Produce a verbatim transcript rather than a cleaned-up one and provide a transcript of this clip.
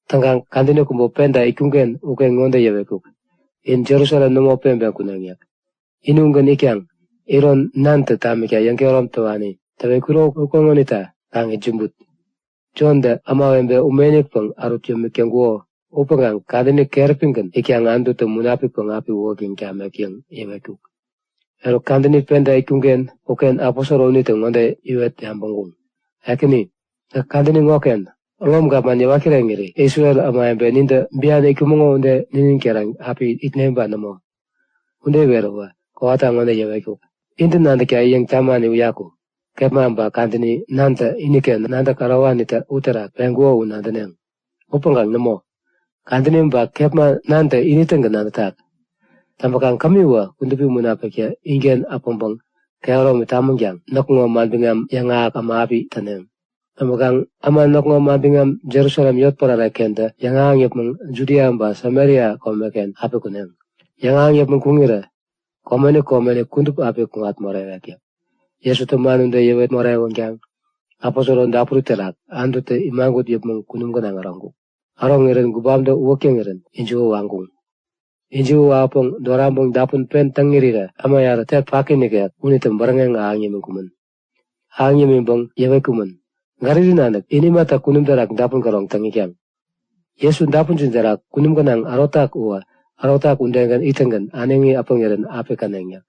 Täŋkaŋ kadäni kubä penta itkuŋ-ken uken ŋode yäwetkuk; In Jerusalem nämo peŋpeŋ kuneŋ yäk. In ugän itkaŋ iron Nantä tamikta yäŋkehärom täwani täwetkuro ukeŋonita kaŋ itsämbut. Jontä ämawebe ume-inikpäŋ ärut yämik täŋkuko upäŋkaŋ kadäni keräpigän itkaŋ Anututä Munapikpäŋ api uwäktäŋ tamek yäŋ yäwetkuk. Eruk kadäni penta itkuŋ-ken uken aposoro unitä ŋode iwet yabäŋkuŋ; Ekäni, gäk kadäni ŋoken Rom gapman yäwat kireŋiri Isrel ämawebe nintä bian itkumäŋo ude ninin keran api itne ba nämo? Ude iweräwä kowata ŋode yäwetkuk; Intä nadäkta yäŋ tamani uyaku. Kepma ba kadäni Nantä iniken nadäk ärowanitä uterak peŋkuko u nadäneŋ. Upäŋkaŋ nämo, kadäni ba kepma Nantä ini-tägän nadätak. Täŋpäkaŋ kämiwä Kudupi Munapiktä inken äpäŋpäŋ kehäromi tamänkaŋ näkŋo manbiŋam yäŋahäk äma api täneŋ. Täŋpäkaŋ äma näkŋo manbiŋam Jerusalem yotpärare-kentä yäŋahäŋ yäpmäŋ Judia ba Samaria komeken api kuneŋ. Yäŋahäŋ yäpmäŋ kuŋirä komeni komeni kudup api kuŋat morewek yäk. Jesutä man ude yäwet morewänkaŋ aposoro dapuri terak Anututä imagut yäpmäŋ kunum gänaŋ äroŋkuk. Äroŋirän gubamtä uwäk täŋirän ijiwä waŋkuŋ. Ijiwä wawäpäŋ doraŋpäŋ dapun pen täŋ irirä äma yarä tek paki nikek unitä bäräŋeŋ ahäŋ yämiŋkumän. Ahäŋ yämiŋpäŋ yäwetkumän; Galili nanik, in imata kunum terak dapun käroŋ täŋ itkaŋ? Jesu dapunjin terak kunum gänaŋ ärotak uwä ärotak udegän ittäŋgän äneŋi äpäŋirän api käneŋ yäk.